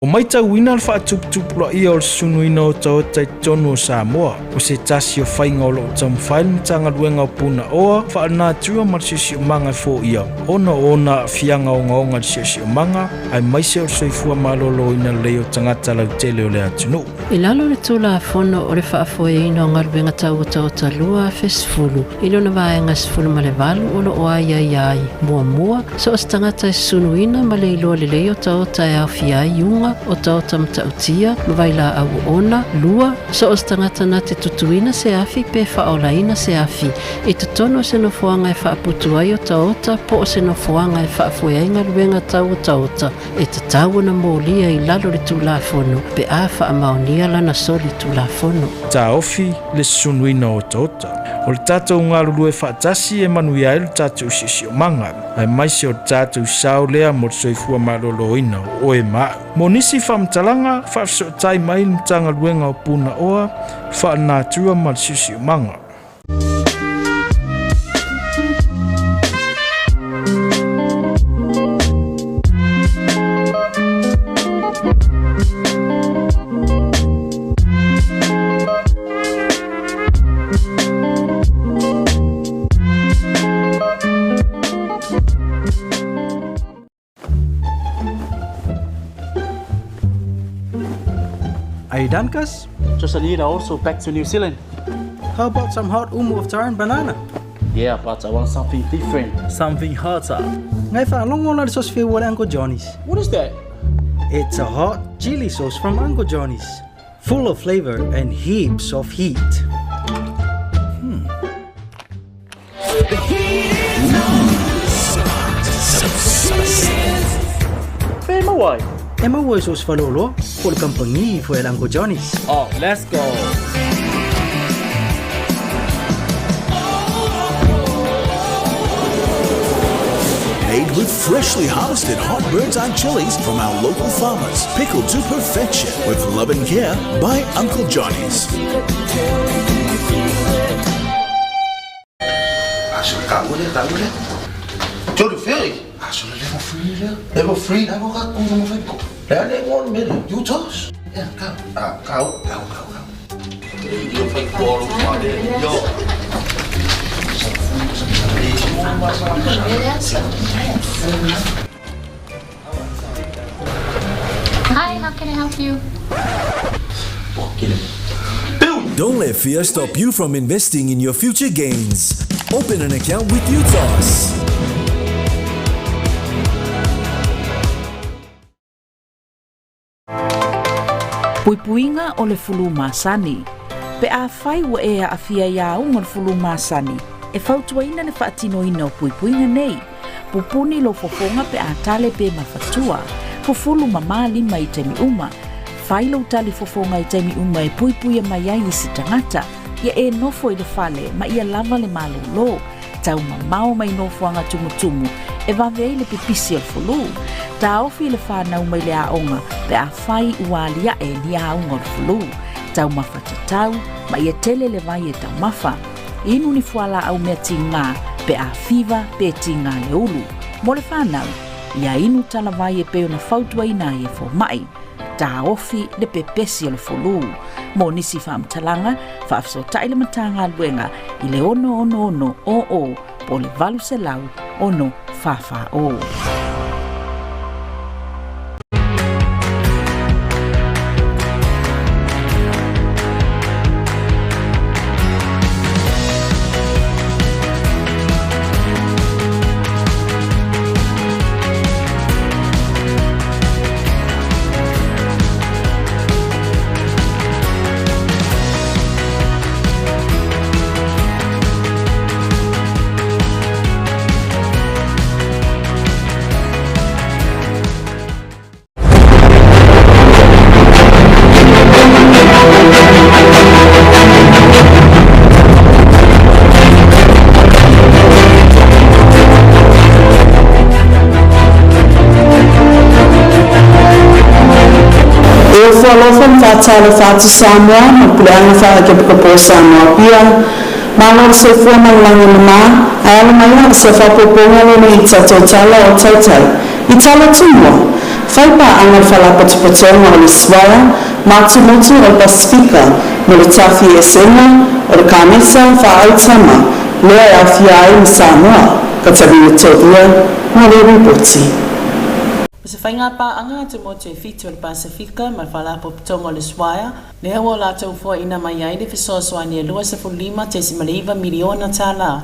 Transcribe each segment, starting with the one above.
Ua matauina le faatuputupulaia o le susunuina o otaota i totonu o Samoa. O se tasi o faiga o lo o taumafai le Matagaluega o Punaoa Faalenatura ma le Siosiomaga e foia ona o ona aafiaga ogaoga i le siosiomaga aemaise o le soifua maloloina lelei o tagata lautele o le atunuu. I lalo o le Tulafono o le Faafoeina o Galuega Tau Otaota 2010, i lona vaega 18 o lo o aiaia ai, muamua, so o se tagata e susunuina ma le iloa lelei otaota e aofia ai iuga, otaota matautia, ma vailaau oona, lua, so o se tagata na te tutuina se afi pe faaolaina se afi i totonu o se nofoaga e faaputu ai otaota po o se nofoaga e faafoe ai galuega tau otaota, e tatau ona molia i lalo o le Tulafono pe a faamaonia lana solitulafono. Taofi le susunuina o otaota. O le tatou galulue faatasi e manuia ai lo tatou siosiomaga, aemaise o le tatou sao lea mo le soifua maloloina o oe ma au. Mo nisi faamatalaga, faafesootai mai le Matagaluega o Punaoa Faalenatura ma le Siosiomaga. Are you done, Cuz? Just a little also back to New Zealand. How about some hot umu of taro and banana? Yeah, but I want something different. Something hotter. Ngai whaalongo na le sauce whiu o le Uncle Johnny's. What is that? It's a hot chili sauce from Uncle Johnny's. Full of flavor and heaps of heat. Whea maua ai? E maua i so o se faleoloa po o le kamupani foi a le Uncle Johnny's. Oh, let's go! Made with freshly harvested hot bird's eye chilies from our local farmers. Pickled to perfection with love and care by Uncle Johnny's. Hi, how can I help you? Don't let fear stop you from investing in your future gains. Open an account with UTOS. Puipuiga o le fulu masani. Pe afai ua e aafia i auga o le fulu masani, e fautuaina le faatinoina o puipuiga nei. Pupuni lou fofoga pe a tale pe mafatua. Fufulu mamā lima i taimi uma. Fai lou tali fofoga i taimi uma e puipuia mai ai isi tagata. Ia e nofo i le fale ma ia lava le malōlō. Taumamao mai nofoaga tumutumu e vave ai le pipisi o le fulu. Taofi le fanau mai le aoga pe afai ua aliae ni auga o le fulu. Taumafa tatau ma ia tele le vai e taumafa. Inu ni fualaau mea tigā pe a fiva pe tigā le ulu. Mo le fanau, ia inu talavai e pei ona fautuaina ai e fomaʻi. Taofi le pepesi o le fulu. Mo nisi faamatalaga, faafesootai le Matagaluega i le 666 00 po o le 800 6 44 0. E ofo alofa ma faatalofa atu Samoa ma le puleaga faarakepokepo o Samoa Apia. Malo le soifua ma le lagi mama, ae alo mai la se faaopoopoga lenei i tatou tala o taitai. I tala tumua, Fai paaga le Faalapotopotoga o le Swire ma Atumotu o le Pasefika mo le tafieseina o le kanesa faaautama lea e aofia ai ma Samoa. Katalina Tovia mo le ripoti. O se faiga paaga a atumotu e fitu o le Pasefika ma le Faalapotopotoga o le Swire, lea ua latou foaina mai ai le fesoasoani e $25.9 miliona tālā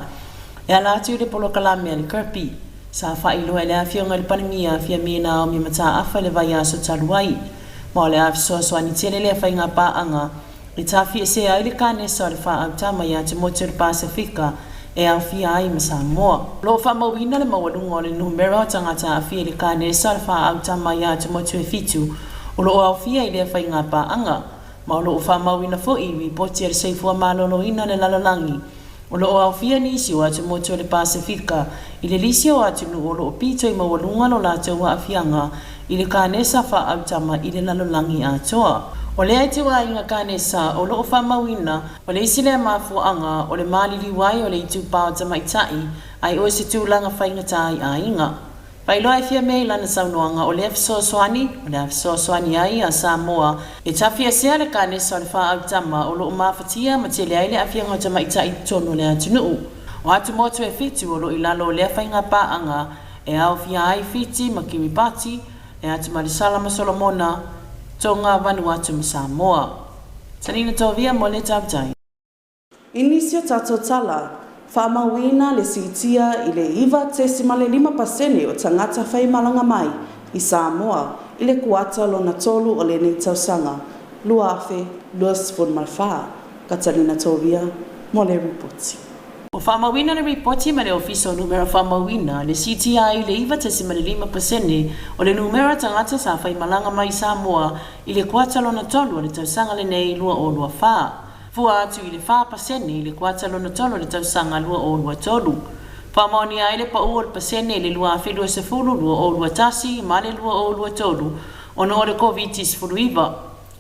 e ala atu i le polokalame a le KIRPI. Sa faailoa e le Afioga i le Palemia Fiame Naomi Mataafa i le vaiaso talu ai, ma o le a fesoasoani tele lea faiga paaga e tafiesea ai le kanesa o le faaautama i atumotu o le Pasefika e aofia ai ma Samoa. O lo o faamauina le maualuga o le numera o tagata aafia i le kanesa o le faaautama i atumotu e fitu o lo o aofia i lea faiga paaga, ma o lo o faamauina foi i ripoti a le Soifua Maloloina o le Lalolagi. O lo o aofia nisi o atumotu o le Pasefika i le lisi o atunuu o lo o pito i maualuga lo latou aafiaga i le kanesa faaautama i le lalolagi atoa. O lea ituaiga kanesa o lo o faamauina, o le isi lea mafuaaga o le maliliu ai o le itupa o tamaitai ai o se tulaga faigata i aiga. Faailoa e Fiame i lana saunoaga o lea fesoasoani, o le a fesoasoani ai a Samoa e tafiesea le kanesa o le faaautama o lo o mafatia ma tele ai le aafiaga o tamaitai i totonu o le atunuu. O atumotu e fitu o lo o i lalo o lea faiga paaga e aofia ai Fiti ma Kiribati, e atu ma le Sala ma Solomona, Tonga, Vanuatu ma Samoa. Talina Tovia mo le Tautai. I nisi o tatou tala, faamauina le siitia i le 9.5% o tagata faimalaga mai i Samoa i le kuata lona tolu o lenei tausaga 2024. Katalina Tovia mo le ripoti. Ua faamauina le ripoti ma le Ofisa o Numera Faamauina le siitia ai i le 9.5% o le numera tagata sa faimalaga mai i Samoa i le kuata lona tolu o le tausaga lenei 2024, fua atu i le 4% i le kuata lona tolu o le tausaga 2023. Faamaonia ai le pau o le pasene i le 2020, 2021 ma le 2023 ona o le Koviti-19.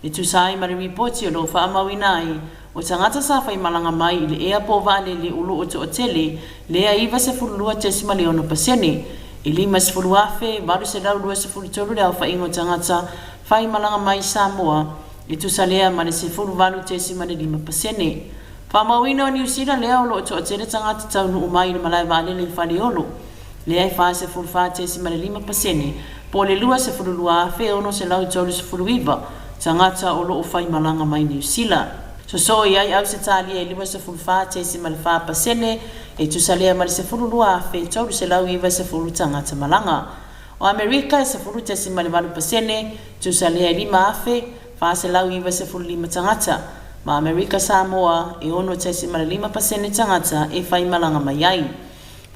E tusa ai ma le ripoti o lo o faamauina ai, o tagata sa faimalaga mai i le ea po o vaalele o lo o toatele lea 92.6%, e 50,823 le aofaiga o tagata faimalaga mai i Samoa, e tusa lea ma le 18.5%. Faamauina o Niu Sila lea o lo o toatele tagata taunuu mai i le malae vaalele i Faleolo, lea e 44.5% po o le 22,639 tagata o lo o faimalaga mai Niu Sila. Sosoo i ai Ausetalia e 54.4% e tusa lea ma le 12,390 tagata malaga. O Amerika e 10.8% tusa lea e 5,495 tagata, ma Amerika Samoa e 6.5% tagata e faimalaga mai ai.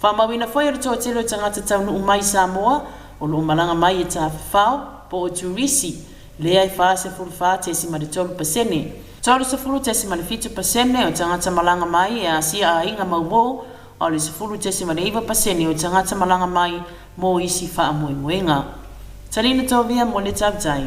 Faamauina foi o le toatele o tagata taunuu mai i Samoa o lo o malaga mai e tafafao po o turisi, lea e 44.3%. 30.7% o tagata malaga mai e Asia aiga mauō, a o le 10.9% o tagata malaga mai mo isi faamoemoega. Talina Tovia mo le Tautai.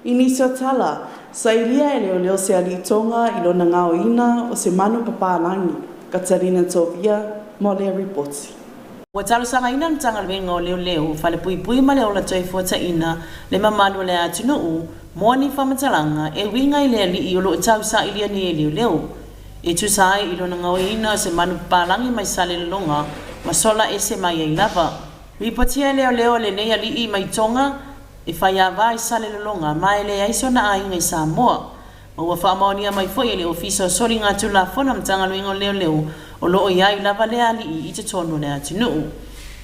I nisi o tala, sailia e leoleo se alii Tonga i lona gaoina o se manu papalagi. Katalina Tovia mo le ripoti. Ua talosagaina le Matagaluega o Leoleo, Falepuipui ma le Ola Toefuataiina le mamalu o le atunuu mo ni faamatalaga e uiga i le alii o lo o tausailia nei e leoleo e tusa ai i lona gaoiina o se manu papalagi mai Salelologa ma sola ese mai ai lava. Ripotia e leoleo lenei alii mai Tonga e faiava i Salelologa ma e leai sona aiga i Samoa. Ma ua faamaonia mai foi e le Ofisa o Soligatulafono Matagaluega o Leoleo o lo o i ai lava lea alii i totonu o le atunuu.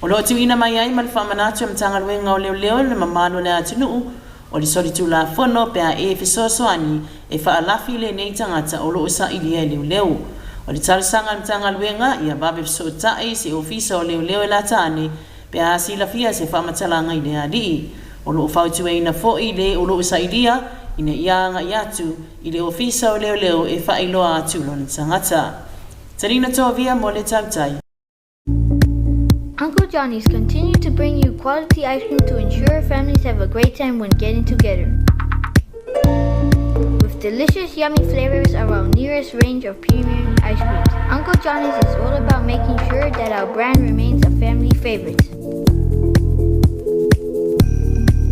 O lo o tuuina mai ai ma le faamanatu a Matagaluega o Leoleo i le mamalu o le atunuu o le solitulafono pe a e fesoasoani e faalafi i lenei tagata o lo o sailia e leoleo. O le talosaga a le Matagaluega ia vave fesootai se Ofisa o Leoleo e lata ane pe a silafia se faamatalaga i le alii. O lo o fautuaina foi le o lo o sailia ina ia agai atu i le Ofisa o Leoleo e faailoa atu lona tagata. Talina Tovia mo le Tautai. Uncle Johnny's continue to bring you quality ice cream to ensure families have a great time when getting together. With delicious, yummy flavors of our nearest range of premium ice creams. Uncle Johnny's is all about making sure that our brand remains a family favorite.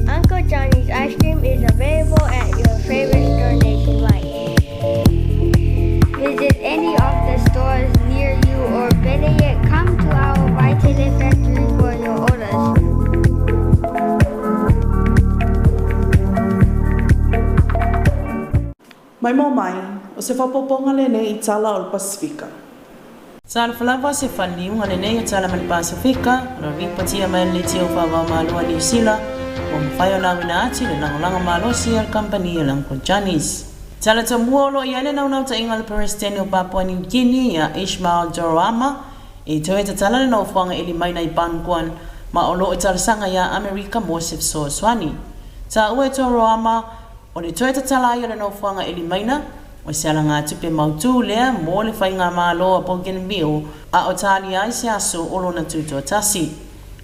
Uncle Johnny's ice cream is available at your favorite store nationwide. Visit any of the stores near you or better yet, come to our Vaitele factory for your orders. Maimoa mai, o se faaopoopoga lenei i Tala o le Pasefika. Talofa lava se faaliuga lenei o Tala ma le Pasefika, o lo ripotia mai e le Leitio Faavaomalo a Niu Sila, ua mafai ona auina atu i le lagolago malosi a le kamupani a le Uncle Johnny's. Tala tomua o lo o i ai le naunautaiga a le Peresetene o Papua New Guinea ia Ishmael Toroama e toe tatala le nofoaga eli maina i Panguan ma o lo o talosaga iā Amerika mo se fesoasoani. Taua e Toroama, O le toe tatala ai o le nofoaga eli maina, o se alagatupe mautū lea mo le faigamalo a Bougainville a o tālia ai se aso o lona tutoatasi.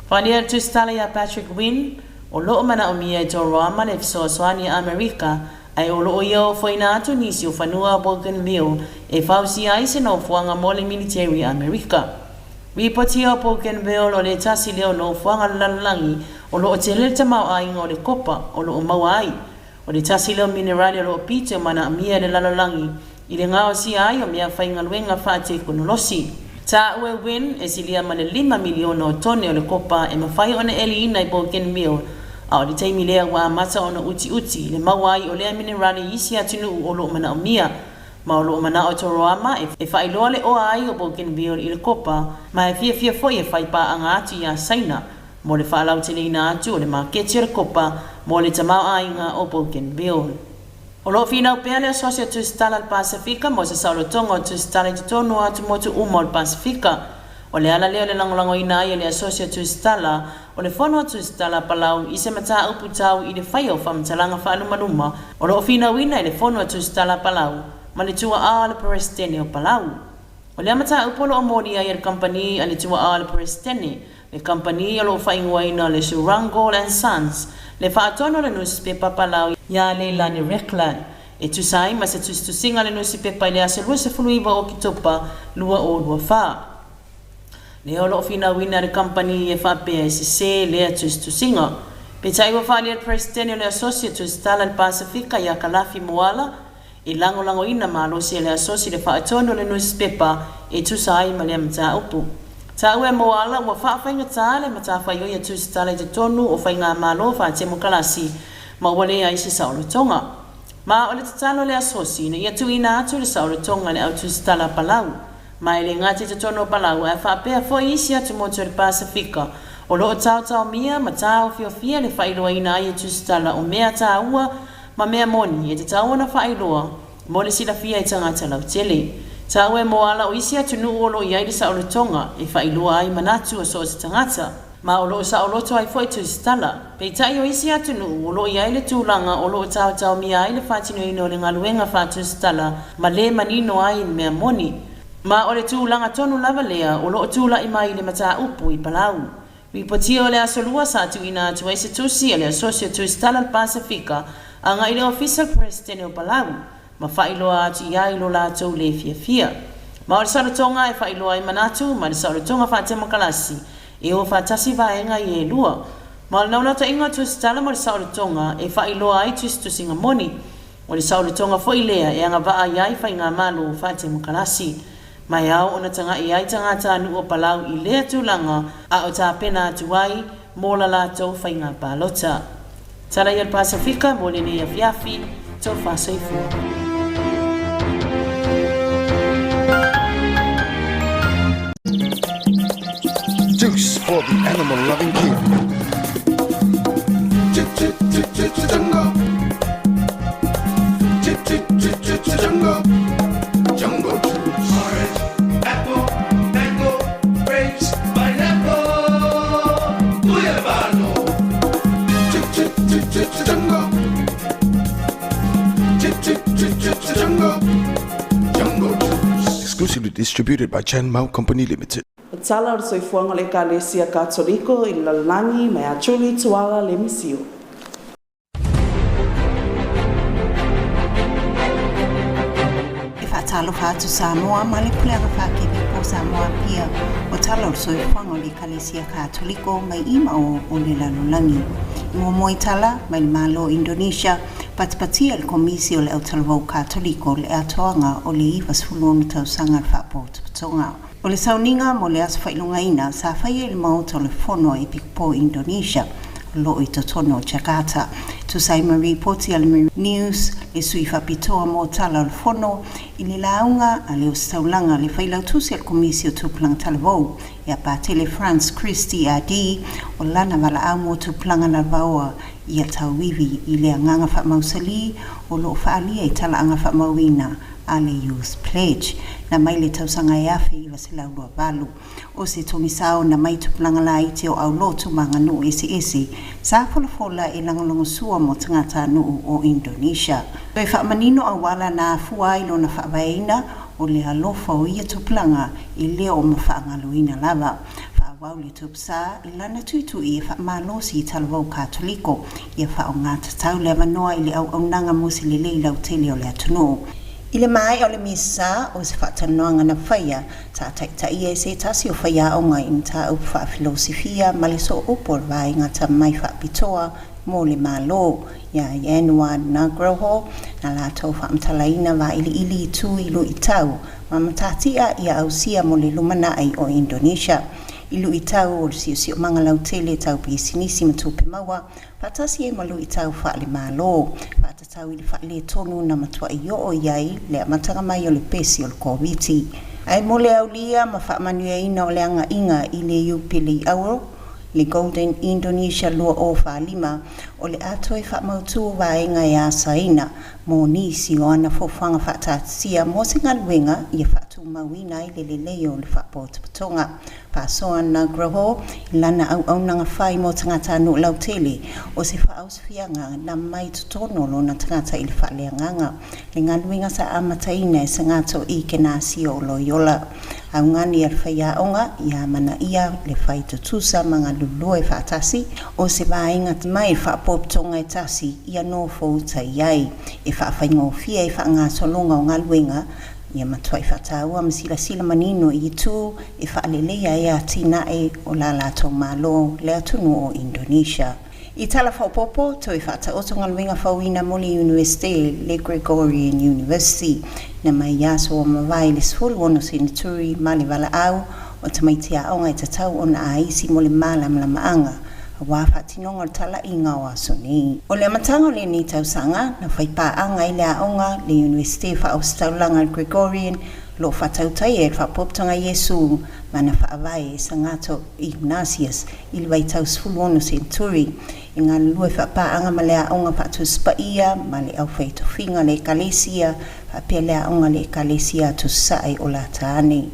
Faaalia le tusitala iā Patrick Wynne, o lo o manaomia e Toroama le fesoasoani a Amerika ae o lo o ia ofoina atu nisi o fanua a Bougainville e fausia ai se nofoaga mo le militeri a Amerika. Ripotia o Bougainville o le tasi lea o nofoaga le lalolagi o lo o tele le tamaoaiga o le kopa o lo o maua ai. O le tasi lea o minerale o lo o pito e manaomia e le lalolagi i le gaosia ai o mea faigaluega faatekonolosi. Taua e Wynne e silia ma le lima miliona o tone o le kopa e mafai ona eliina i Bougainville, a o le taimi lea ua amata ona utiuti le maua ai o lea minerale i isi atunuu o lo o manaomia. Ma o lo o manao Toroama e faailoa le oa ai o Bougainville i le kopa, ma e fiafia foi e fai paaga atu iā Saina mo le faalauteleina atu o le maketi o le kopa mo le tamaoaiga o Bougainville. O lo o finau pea le Asosi o Tusitala o le Pasefika mo se saolotoga o tusitala i totonu o atumotu uma o le Pasefika. O le ala lea o le lagolagoina ai e le Asosi o Tusitala o le Fono a Tusitala a Palau i se mataupu tau i le faia o faamatalaga faalumaluma o lo o finauina e le Fono a Tusitala a Palau ma le tua'a o le Peresetene o Palau. O lea mataupu o lo o molia ai e le kamupani a le tua'a o le Peresetene, le kamupani o lo o faaigoaina o le Surangol and Sons, le faatonu o le nusipepa Palau iā Leilani Reckler, e tusa ai ma se tusitusiga a le nusipepa i le aso 29 o Oketopa 2024. Lea o lo o finauina e le kamupani e faapea e sesē lea tusitusiga. Peitai ua faaalia le Peresetene o le Asosi o Tusitala i le Pasefika iā Kalafi Moala e lagolagoina malosi e le Asosi le faatonu o le nusipepa e tusa ai ma lea mataupu. Taua e Moala ua faafaigatā le matafaioi a Tusitala i totonu o faigamalo faatemokalasi ma ua leai se saolotoga. Ma o le tatalo a le Asosi ina ia tuuina atu le saolotoga i le au tusitala a Palau. Ma e le gata i totonu o Palau ae faapea foi isi atumotu o le Pasefika o lo o taotaomia ma tāofiofia le faailoaina ai e tusitala o mea tāua ma mea moni e tatau ona faailoa mo le silafia e tagata lautele. Taua e moala o isi atunuu o lo o i ai le saolotoga e faailoa ai manatu o so o se tagata. Ma o lo o saoloto ai foi tusitala. Peitai o isi atunuu o lo o i ai le tulaga o lo o taotaomia ai le faatinoina o le galuega faatusitala ma le manino ai le mea moni. Ma o le tulaga tonu lava lea o lo o tulai mai i le mataupu i Palau. Ripotia o le Aso Lua sa tuuina atu ai se tusi a le Asosi o Tusitala o le Pasefika agai i le Ofisa o le Peresetene o Palau ma faailoa atu i ai lo latou le fiafia. Ma o le saolotoga e faailoa ai manatu ma le saolotoga faatemokalasi e o faatasi vaega ia e lua. Ma o le naunautaiga o tusitala mo le saolotoga e faailoa ai tusitusiga moni, o le saolotoga foi lea e agavaa i ai faigamalo faatemokalasi. Ma e ao ona taga'i ai tagata a nuu o Palau i lea tulaga a o tapena atu ai mo la latou faiga palota. Tala ia le Pasefika mo lenei afiafi, tofa soifua. Juice for the animal loving king. Jungle. Jungle. Jungle juice. Orange, apple, mango, grapes, pineapple. Tuiavalo. Jungle. Jungle. Jungle juice. Exclusively distributed by Chan Mao Company Limited. O tala o le soifuaga o le Ekalesia Katoliko i le lalolagi mai a Julie Tuala Lemisio. E faatalofa Faatalofa atu Samoa ma le puleaga faakepeko Samoa Apia o tala o le soifuaga o le Ekalesia Katoliko mai i ma o o le lalolagi. I muamua i tala mai le Malo o Indonesia, patipatia e le Komisi o le Autalavou Katoliko le atoaga o le 96 tausaga le faapotopotoga. O le sauniga mo le aso faailogaina sa faia i le Maota o le Fono a Epikopo o Indonesia o loo i totonu o Jakarta. E tusa ai ma ripoti a le News, le sui faapitoa mo tala o le Fono i le lauga a le Ositaulaga le Failautusi a le Komisi o Tupulaga Talavou ia Patele Frans Christie AD o lana valaau mo tupulaga lavaoa ia tauivi i le agaga faamausalī o loo faaalia i talaaga faamauina a le Youth Pledge na mai le tausaga e 1928. O se togisao na mai tupulaga laiti o aulotu ma aganuu eseese sa folafola e lagolagosua mo tagatanuu o Indonesia. Toe faamanino auala na afua ai lona faavaeina o le alofa o ia tupulaga e le o mafaagaloina lava. Faaauau le Tupusa i lana tuitui e faamalosi i talavou Katoliko ia faaaogatatau le avanoa i le auaunaga mo se lelei lautele o le atunuu. I le maea o le Misa o se faatalanoaga na faia, sa taitaia e se tasi o faiaoga i mataupu faafilosifia ma le sooupu o le vaega tamai faapitoa mo le Malo, iā Yanwar Nugroho, na latou faamatalaina vailiili i tu i luitau ma matatia ia ausia mo le lumanai o Indonesia. I luitau o le siosiomaga lautele tau pisinisi ma tupe maua, faatasi ai ma luitau faale-Malo, faatatau i le faaletonu na matuai oo i ai le amataga mai o le pesi o le Koviti. Ae mo le aulia ma faamanuiaina o le agaiga i le Iupeli Auro, le Golden Indonesia 2045, o le a toe faamautu vaega e asaina mo nisi o ana fuafuaga faataatitia mo se galuega ia faatumauina ai le lelei o le faapotopotoga. Faasoa Nugroho i lana auaunaga fai mo tagatanuu lautele, o se faaosofiaga na mai totonu o lona tagata i le faaleagaga, le galuega sa amataina e Sagato Ikenasio o Loyola. Augani a le faiaoga ia amanaia le fai tutusa ma galulue faatasi, o se vaega mai le faapotopotoga e tasi ia nofo uta i ai, e faafaigofie ai faagasologa o galuega, ia matuai faataua ma silasila manino i itu e faaleleia ai atinae o la latou Malo le atunuu o Indonesia. I tala faaopoopo, toe faataoto galuega fauina mo le Iunivesite le Gregorian University na mai i aso ua mavae i le 16 seneturi ma le valaau o tamaiti aoga e tatau ona aisi mo le malamalamaaga aua faatinoga o le talaiga o aso nei. O le amataga o lenei tausaga, na fai paaga ai le aoga le Iunivesite Faaositaulaga le Gregorian o lo o faatautaia e le Faapotopotoga Iesu ma na faavae e Sagato Ignatius i le vaitau 16 seneturi, e galulue faapaaga ma le Aoga Faatusi Paia ma le Aufaitofiga a le Ekalesia faapea le Aoga a le Ekalesia Tusisae o Lataane.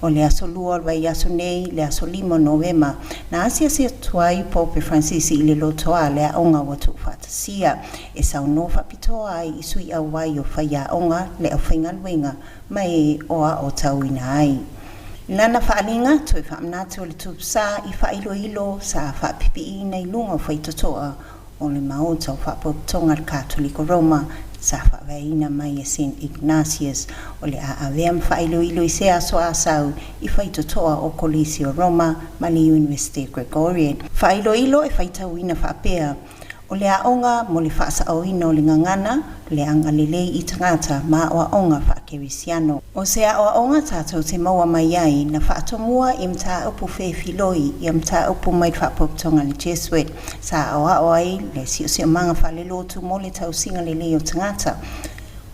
O le aso Lua o le vaiaso nei, le aso 5 o Novema, na asiasi atu ai Pope Fransisi i le lotoa a le aoga ua tuufaatasia, e saunoa faapitoa ai i sui auai o faiaoga le aufaigaluega ma e o aotauina ai. I lana faaaliga, toe faamanatu le Tupusa i faailoilo sa faapipiiina i luga o faitotoa o le Maota o Faapotopotoga a le Katoliko Roma sa faavaeina mai e Saint Ignatius o le a avea ma faailoilo i se aso Asau i faitotoa o Kolisi o Roma ma le Iunivesite Gregorian. Faailoilo e faitauina faapea, O le aoga mo le faasaoina o le gagana, le agalelei i tagata ma aoaoga faakerisiano. O se aoaoga tatou te maua mai ai na faatomua i mataupu fefiloi ia mataupu mai le Faapotopotoga a le Jesuit sa aoao ai le siosiomaga faalelotu mo le tausiga lelei o tagata.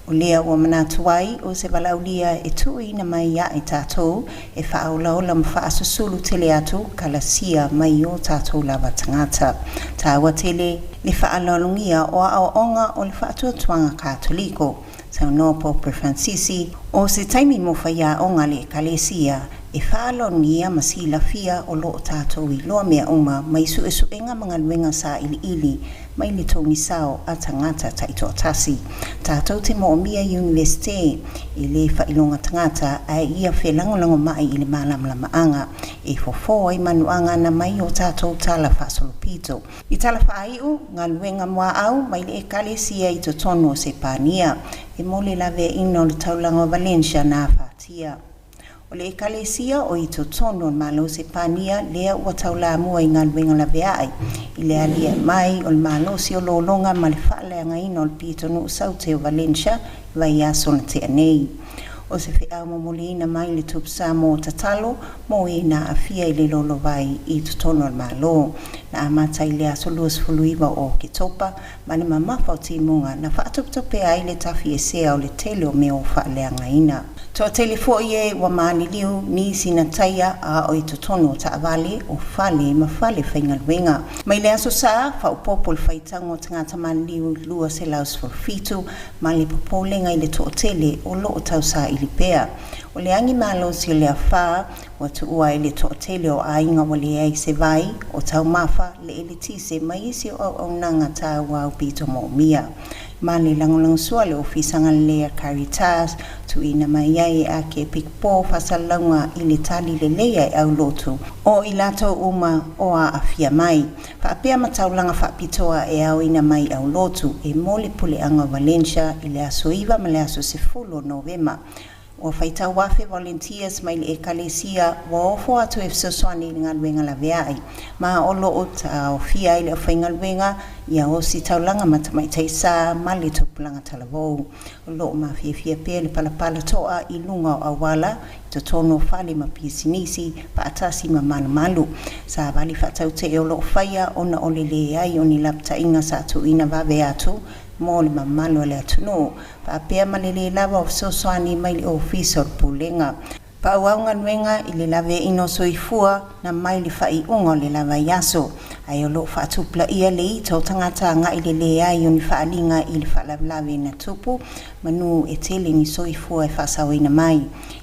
O lea ua manatu ai o se valaaulia e tuuina mai ia i tatou e faaolaola ma faasusulu tele atu kalasia mai o tatou lava tagata. Taua tele le faaaloalogia o aoaoga o le faatuatuaga Katoliko. Saunoa Pope Fransisi, o se taimi mo faiaoga le Ekalesia e faaaloalogia ma silafia o loo tatou iloa mea uma mai suesuega ma galuega sailiili mai le togi sao a tagata taitoatasi. Tatou te moomia i Iunivesite, e lē faailoga tagata ae ia felagolagomai i le malamalamaaga e fofō ai manuaga na mai o tatou tala faasolopito. I tala faaiu, galuega muaau mai le Ekalesia i totonu o Sepania, e mo le laveaina o le taulaga o Valencia na afatia. O le Ekalesia o i totonu o le Malo o Sepania lea ua taulamua i galuega laveai i le aliae mai o le malosi o lologa ma le faaleagaina o le pitonuu saute o Valencia i vaiaso na tea nei. O se feau momoliina mai le Tupu Samoa tatalo mo e na aafia i le lolovai i totonu o le Malo. Na amata i le aso 29 o Oketopa ma le mamafa o timuga na faatopetopea ai le tafiesea o le tele o mea ua faaleagaina. Toatele foi e ua maliliu nisi na taia a o i totonu o taavale, o fale ma fale faigaluega. Mai le Aso Sa, faaopoopo le faitauga o tagata maliliu 217 ma le popolega i le toatele o loo tausaili pea. O le agi malosi o le afā ua tuua ai le toatele o aiga ua leai se vai, o taumafa, le eletise ma isi o auaunaga taua aupito moomia. Ma le lagolagosua le Ofisa Galilei a Caritas, tuuina mai ai e Akiepikopo faasalalauga i le tali lelei a e aulotu o i latou uma o aafia mai. Faapea ma taulaga faapitoa e aoina mai aulotu e mo le puleaga o Valencia i le aso 9 ma le aso 10 o Novema. Ua faitau afe volunteers mai le Ekalesia ua ofo atu e fesoasoani i le galuega laveai, ma o loo taofia ai le aufaigaluega ia osi taulaga ma tamaitai sa ma le tupulaga talavou. O loo mafiafia pea le palapala toa i luga o auala i totonu o fale ma pisinisi faatasi ma malumalu. Savali faatautee o loo faia ona o le leai o ni lapataiga sa tuuina vave atu mo le mamalu o le atunuu, faapea ma le lē lava o fesoasoani mai le Ofisa o le Pulega. Faaauau galuega i le laveaiina o soifua na mai le faaiuga o le la vaiaso, ae o loo faatupulaia le ita o tagata agai le leai o ni faaaliga i le faalavelave na tupu manu e tele ni soifua e faasaoina mai.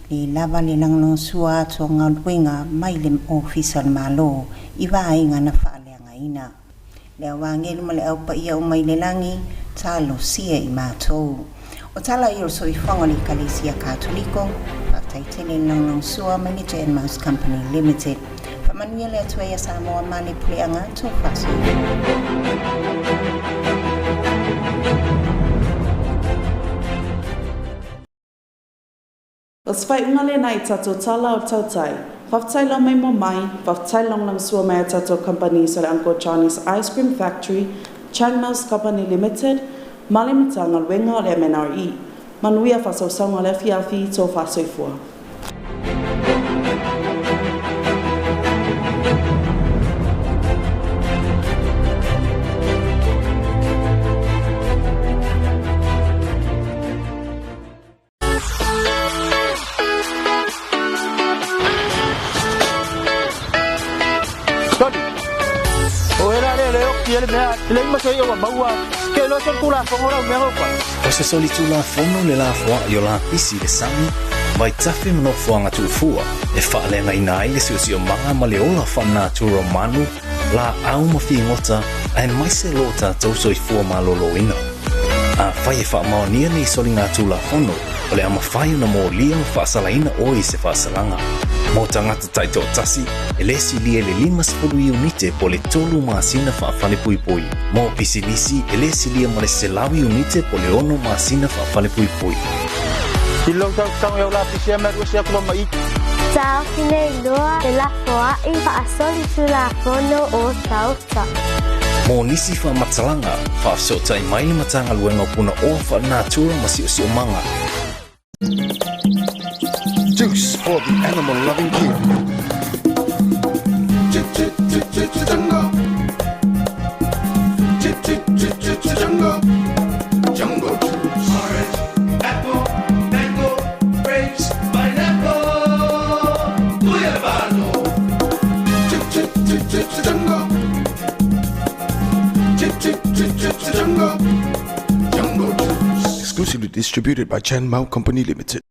Lē lava le lagolagosua atu o galuega mai le Ofisa o le Malo i vaega na faaleagaina. Le au agelu ma le au paia uma i le lagi, talosia i matou. O tala ia o le soifuaga o le Ekalesia Katoliko, faafetai tele i le lagolagosua mai le Jan Mouse Company Limited. Faamanuia le Atua ia Samoa ma le puleaga atu o faasoifua. O se faaiuga lena i tatou tala o le tautai. Faafetai lau mai mo mai, faafetai le lagolagosua mai a tatou kamupani o le Uncle Johnny's Ice Cream Factory, Chang Mouse Company Limited, ma le Matagaluega o le MNRE. Manuia faasausauga o le afiafi i tou faasoifua. Tony, o ela le le o le mea, le ma se ia maua, ke lo son tula fongo la mea opa. O se solitulafono le lafoaʻi o lapisi i le sami, vaitafe ma nofoaga tuufua e faaleagaina ai le siosiomaga ma le ola faalenatura o manu, laau ma figota, aemaise lo tatou soifua malōlōina. Afai e faamaonia nei soligatulafono, o le a mafai ona molia ma faasalaina oe i se faasalaga. Mo tagata taitoatasi, e lē silia i le 50 iunite po o le tolu masina faafalepuipui. Mo pisinisi, e lē silia ma le 100 iunite po o le ono masina faafalepuipui. I lou tau tau la pisi a meru sia kuma mai. Taofi nei loa le lafoaʻi faasolitulafono o tauta. Mo nisi faamatalaga, faafesootai mai le Matagaluega o Punaoa Faalenatura ma Siosiomaga. Juice for the animal loving king. Jungle. Jungle. Jungle juice. Orange, apple, mango, grapes, pineapple. Guyabano. Jungle. Jungle. Jungle juice. Exclusively distributed by Chan Mao Company Limited.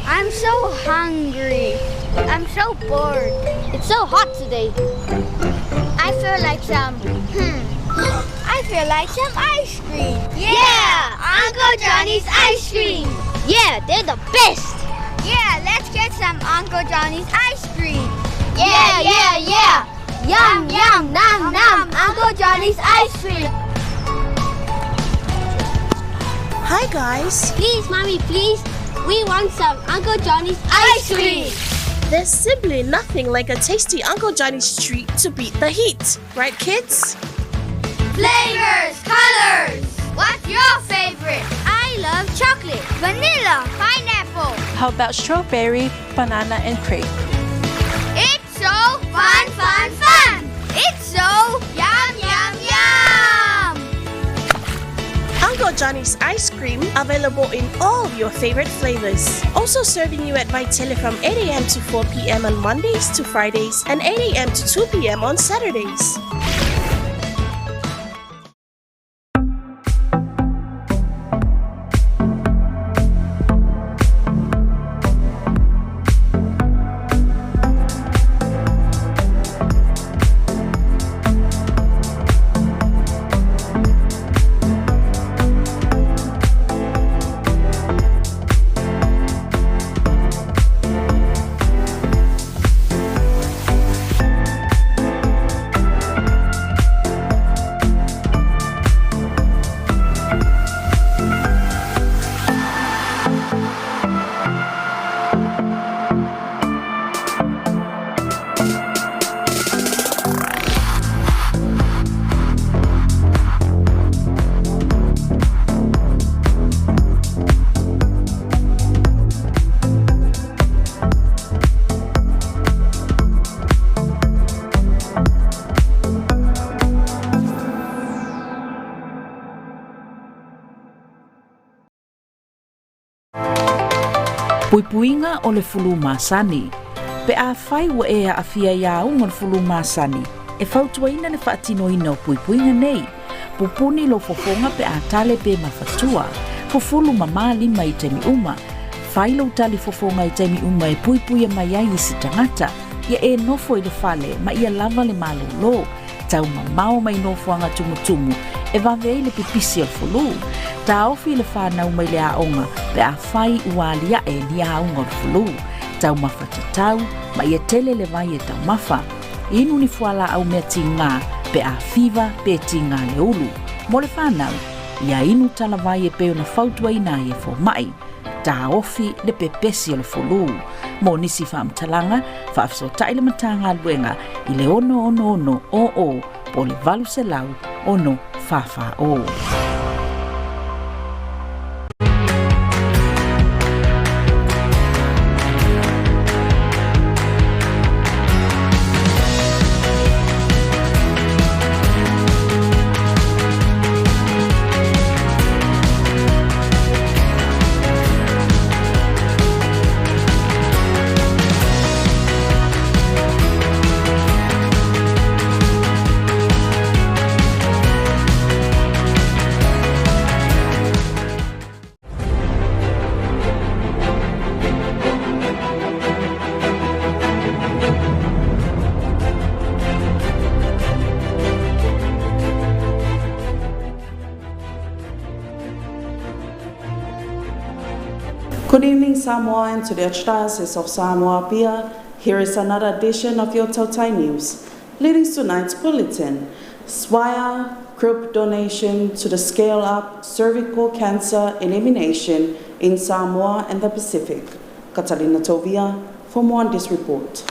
I'm so hungry. I'm so bored. It's so hot today. I feel like some. I feel like some ice cream. Yeah! Uncle Johnny's ice cream! Yeah, they're the best! Yeah, let's get some Uncle Johnny's ice cream! Yeah, yeah, yeah! Yum, yum, nom, nom! Uncle Johnny's ice cream! Hi, guys. Please, Mommy, please. We want some Uncle Johnny's ice cream! There's simply nothing like a tasty Uncle Johnny's treat to beat the heat, right, kids? Flavors, colors! What's your favorite? I love chocolate, vanilla, pineapple. How about strawberry, banana, and grape? It's so fun, fun, fun! It's so yum, yum, yum! Uncle Johnny's ice cream available in all your favorite flavors. Also serving you at Vaitele from 8 a.m. to 4 p.m. on Mondays to Fridays and 8 a.m. to 2 p.m. on Saturdays. Puipuiga o le fulu masani. Pe afai ua e aafia i auga o le fulu masani, e fautuaina le faatinoina o puipuiga nei. Pupuni lou fofoga pe a tale pe mafatua. Fufulu mamā lima i taimi uma. Fai lou tali fofoga i taimi uma e puipuia mai ai isi tagata. Ia e nofo i le fale ma ia lava le malōlō. Taumamao mai nofoaga tumutumu e vave ai le pipisi o le fulu. Taofi le fanau mai le aoga pe afai ua aliae ni auga o le fulu. Taumafa tatau ma ia tele le vai e taumafa. Inu ni fualaau mea tigā pe a fiva pe tigā le ulu. Mo le fanau, ia inu talavai e pei ona fautuaina ai e fomaʻi. Taofi le pepesi o le fulu. Mo nisi faamatalaga, faafesootai le Matagaluega i le 666 00 po o le 800 6 44 0. Good evening, Samoa, and to the Archdiocese of Samoa Apia. Here is another edition of your Tautai News. Leading tonight's bulletin, Swire Group donation to the scale up cervical cancer elimination in Samoa and the Pacific. Catalina Tovia for more on this report.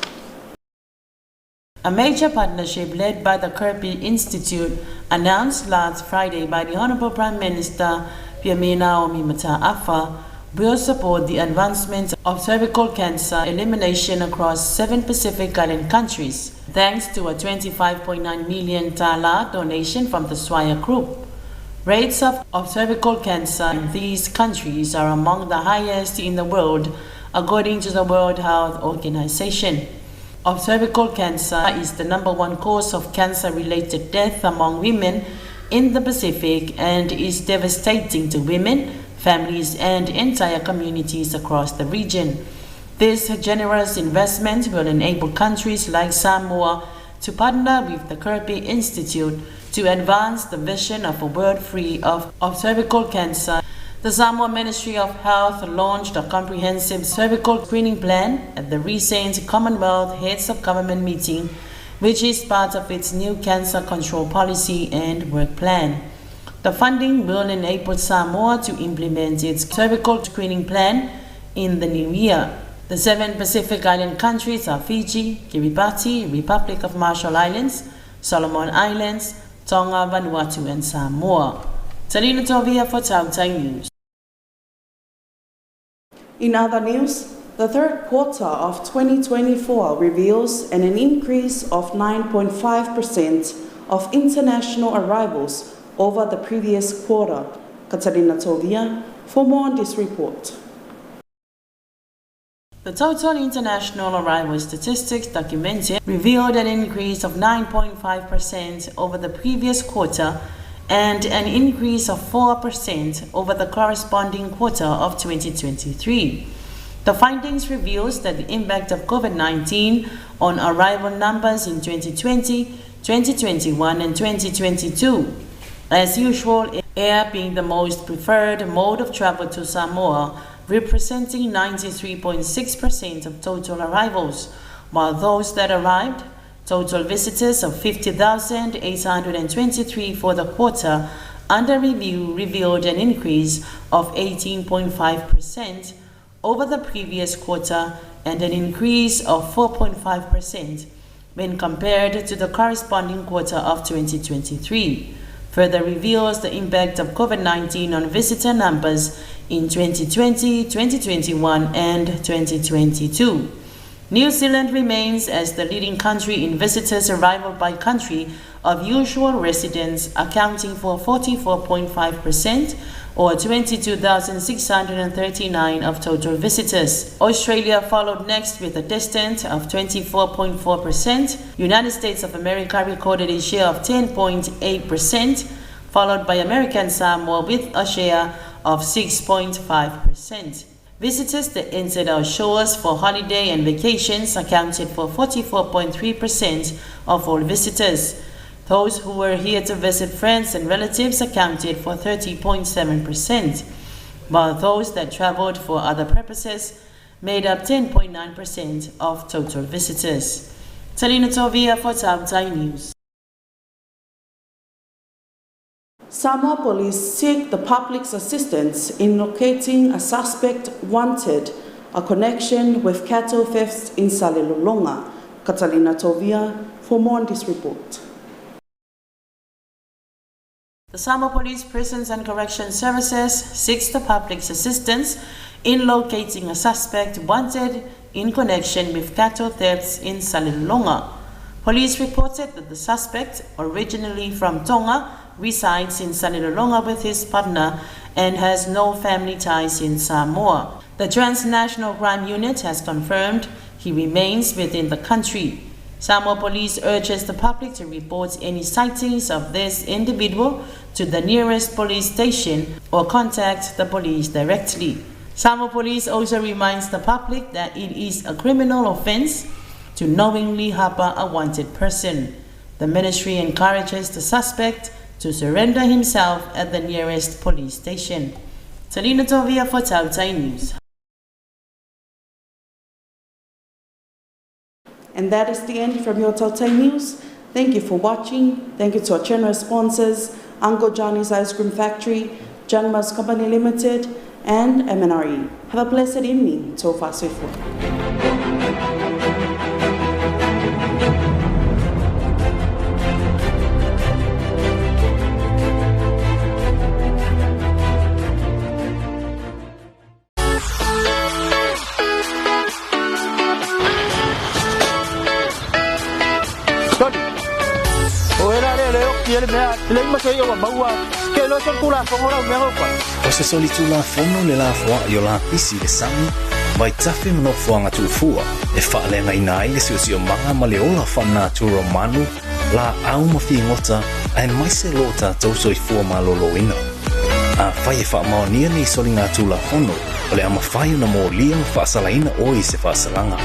A major partnership led by the Kirby Institute announced last Friday by the Honorable Prime Minister Fiame Naomi Mata'afa will support the advancement of cervical cancer elimination across 7 Pacific Island countries, thanks to a 25.9 million tala donation from the Swire Group. Rates of cervical cancer in these countries are among the highest in the world, according to the World Health Organization. Of cervical cancer is the number one cause of cancer-related death among women in the Pacific and is devastating to women, families and entire communities across the region. This generous investment will enable countries like Samoa to partner with the Kirby Institute to advance the vision of a world free of, of cervical cancer. The Samoa Ministry of Health launched a comprehensive cervical screening plan at the recent Commonwealth Heads of Government meeting, which is part of its new cancer control policy and work plan. The funding will enable Samoa to implement its cervical screening plan in the new year. The seven Pacific Island countries are Fiji, Kiribati, Republic of Marshall Islands, Solomon Islands, Tonga, Vanuatu and Samoa. Talina Tovia for Tautai News. In other news, the third quarter of 2024 reveals an increase of 9.5% of international arrivals over the previous quarter. Katarina Tovia for more on this report. The total international arrival statistics documented revealed an increase of 9.5% over the previous quarter and an increase of 4% over the corresponding quarter of 2023. The findings reveals that the impact of COVID-19 on arrival numbers in 2020, 2021 and 2022. As usual, air being the most preferred mode of travel to Samoa, representing 93.6% of total arrivals, while those that arrived, total visitors of 50,823 for the quarter under review revealed an increase of 18.5% over the previous quarter and an increase of 4.5% when compared to the corresponding quarter of 2023. Further reveals the impact of COVID-19 on visitor numbers in 2020, 2021 and 2022. New Zealand remains as the leading country in visitors arrival by country of usual residence, accounting for 44.5% or 22,639 of total visitors. Australia followed next with a distance of 24.4%. United States of America recorded a share of 10.8%, followed by American Samoa with a share of 6.5%. Visitors that entered our shores for holiday and vacations accounted for 44.3% of all visitors. Those who were here to visit friends and relatives accounted for 30.7%, while those that traveled for other purposes made up 10.9% of total visitors. Talina Tovia for Tautai News. Samoa police seek the public's assistance in locating a suspect wanted a connection with cattle thefts in Salelologa. Catalina Tovia for more on this report. The Samoa Police Prisons and Correction Services seeks the public's assistance in locating a suspect wanted in connection with cattle thefts in Salelologa. Police reported that the suspect, originally from Tonga, resides in Salelologa with his partner and has no family ties in Samoa. The Transnational Crime Unit has confirmed he remains within the country. Samoa Police urges the public to report any sightings of this individual to the nearest police station or contact the police directly. Samoa Police also reminds the public that it is a criminal offense to knowingly harbor a wanted person. The ministry encourages the suspect to surrender himself at the nearest police station. Talina Tovia for Tautai News. And that is the end from your Tautai News. Thank you for watching. Thank you to our generous sponsors, Uncle Johnny's Ice Cream Factory, Jangmas Company Limited, and MNRE. Have a blessed evening. Tofa Soifua. Tony, o ela le le o le mea, le ma se o maua, ke lo son kula fongo la mea opa. O se solitulafono le lafoaʻi o lapisi i le sami, vaitafe ma nofoaga tuufua e faaleagaina ai le siosiomaga ma le ola faalenatura o manu, laau ma figota, aemaise lo tatou soifua malōlōina. Afai e faamaonia nei soligatulafono, o le a mafai ona molia ma faasalaina oe i se faasalaga.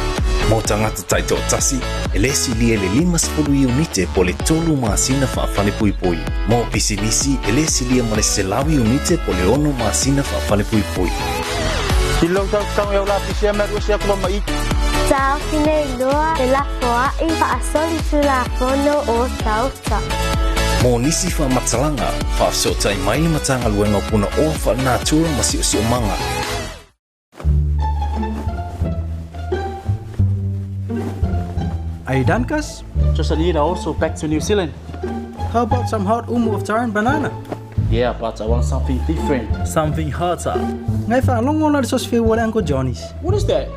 Mo tagata taitoatasi, e lē silia i le 50 iunite po o le tolu masina faafalepuipui. Mo pisinisi, e lē silia ma le 100 iunite po o le ono masina faafalepuipui. Silo tau tau e la pisia me ru sia kuma mai. Taofi nei loa le lafoa'i fa'asolitulafono o tauta. Mo nisi faamatalaga, faafesootai mai le Matagaluega o Punaoa Faalenatura ma Siosiomaga. Are you done, Cuz? Just a need also back to New Zealand. How about some hot umu of taro and banana? Yeah, but I want something different. Something hotter. Ngai whaalongo na le sauce whiu o le Uncle Johnny's. What is that?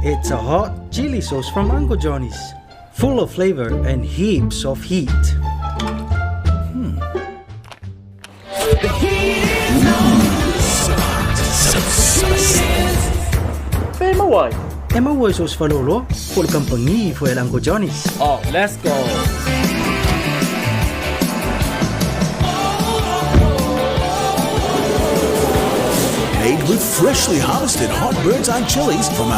It's a hot chili sauce from Uncle Johnny's. Full of flavor and heaps of heat. Where am I? E maua i sauce whalolo, ko le kampangi fo el Uncle Johnny's. Oh, let's go. Made with freshly harvested hot bird's eye chilies from